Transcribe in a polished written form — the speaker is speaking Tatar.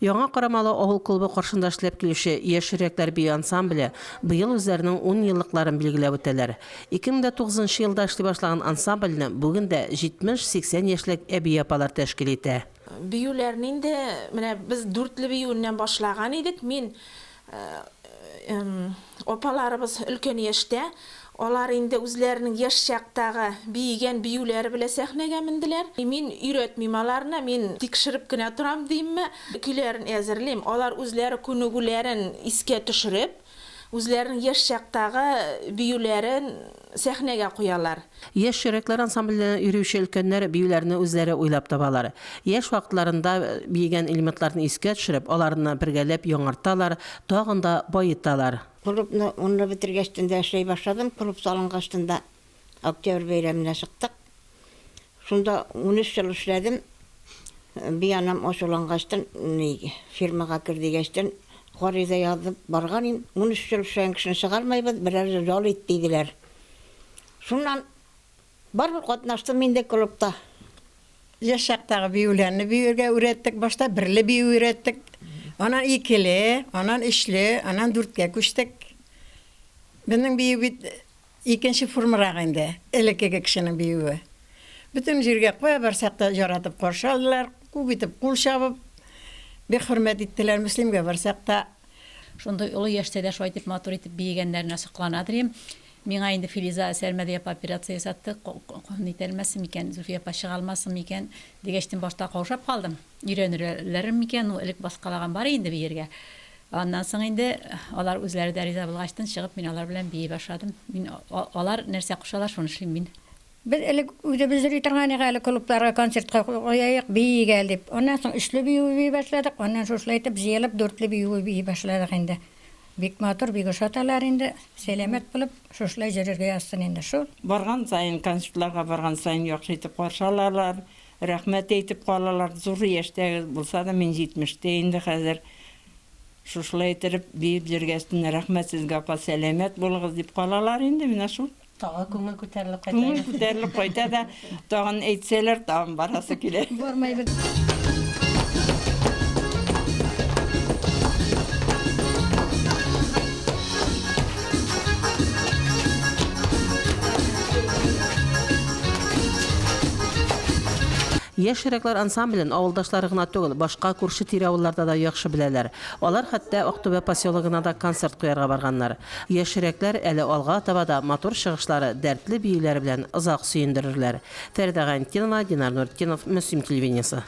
Яңа Карамалы авыл клубы каршында эшләп килүче Яшь йөрәкләр бию ансамбле быел үзләренең ун еллыкларын билгеләп үтәләр. 2009 нчы елда эшли башлаган ансамбльне бүген дә 70-80 яшьлек әби-апалар тәшкил итә. Биюләрне инде менә без дүртле биюеннән башлаган идек. Мин Апаларыбыз өлкән яшьтә, алар инде үзләренең яшь чактагы биегән биюләре белән сәхнәгә менделәр. Мин өйрәтмим аларны, мин тикшереп кенә торам димме, көйләрен әзерлим. Алар үзләре күнегүләрен искә төшереп, үзләренең яшь чактагы биюләрен сәхнәгә куялар. Яшь йөрәкләр ансамбленә йөрүче өлкәннәр биюләрне үзләре уйлап табалар. Яшь вакытларында биегән элементларны искә төшереп, аларны бергәләп яңарталар, тагын да баеталар. Клубны унны бетергәчтен дә эшләй башладым. Клуб салынгачтын да Октябрь бәйрәменә чыктык. Шунда 13 ел эшләдем. Бианам ачулангачтын, ни, фирмага кер дигәчтен, гариза язып барган идем. 13 ел эшләгән кешене чыгармыйбыз, берәр ел ял ит, диделәр. Шуннан барыбер катнаштым инде клубта. Яшь чактагы биюләрне биергә өйрәттек. Башта берле бию өйрәттек. Аннан икеле, аннан өчле, аннан дүрткә күчтек. Безнең бию бит икенче формарак инде, элеккеге кешенең биюе. Бөтен җиргә кая барсак та яратып каршы алдылар, күп итеп кул чабып, бик хөрмәт иттеләр. Мөслимгә барсак та. Шундый олы яшьтә дә шулай итеп матур итеп биегәннәренә сокланадыр идем. Миңа инде Филиза Сәрмәди апа операция ясатты, нитәлмәссең микән, Зөлфия апа чыга алмассың микән, дигәчтен башта каушап калдым. Өйрәнерләр микән, ну элек баскалаган бар инде биергә. Аннан соң инде алар үзләре дә риза булгачтын чыгып мин алар белән бии башладым. Мин алар нәрсә кушалар, шуны эшлим мин. Без элек үзебез йөри торган идек әле клубларга концертка куяйык, биик әле дип. Аннан соң өчле бию бии башладык, аннан шушылай итеп җыелып дүртле бию бии башладык инде. Бик матур, бик ошаталар инде. Сәламәт булып, шушылай йөрергә язсын инде шул. Барган саен, концертларга барган саен яхшы итеп каршы алалар, рәхмәт әйтеп калалар. Зур яшьтәге булса да, мин җитмештә инде хәзер. Шушылай иттереп биеп йөргәчтен, рәхмәт сезгә, апа, сәламәт булыгыз, дип калалар инде, менә шул. Тагы күңел күтәрелеп кайта. Күңел күтәрелеп кайта да, тагын әйтсәләр, тагын барасы килә. Бармыйбыз. Яшь йөрәкләр ансамблен авылдашлары гына түгел, башка күрше-тирә авылларда да яхшы беләләр. Алар хәтта Актүбә поселогына да концерт куярга барганнар. Яшь йөрәкләр әле алга таба да матур чыгышлары, дәртле биюләре белән озак сөендерерләр. Фәридә Гайнетдинова, Динар Нуретдинов, Мөслим телевидениесе.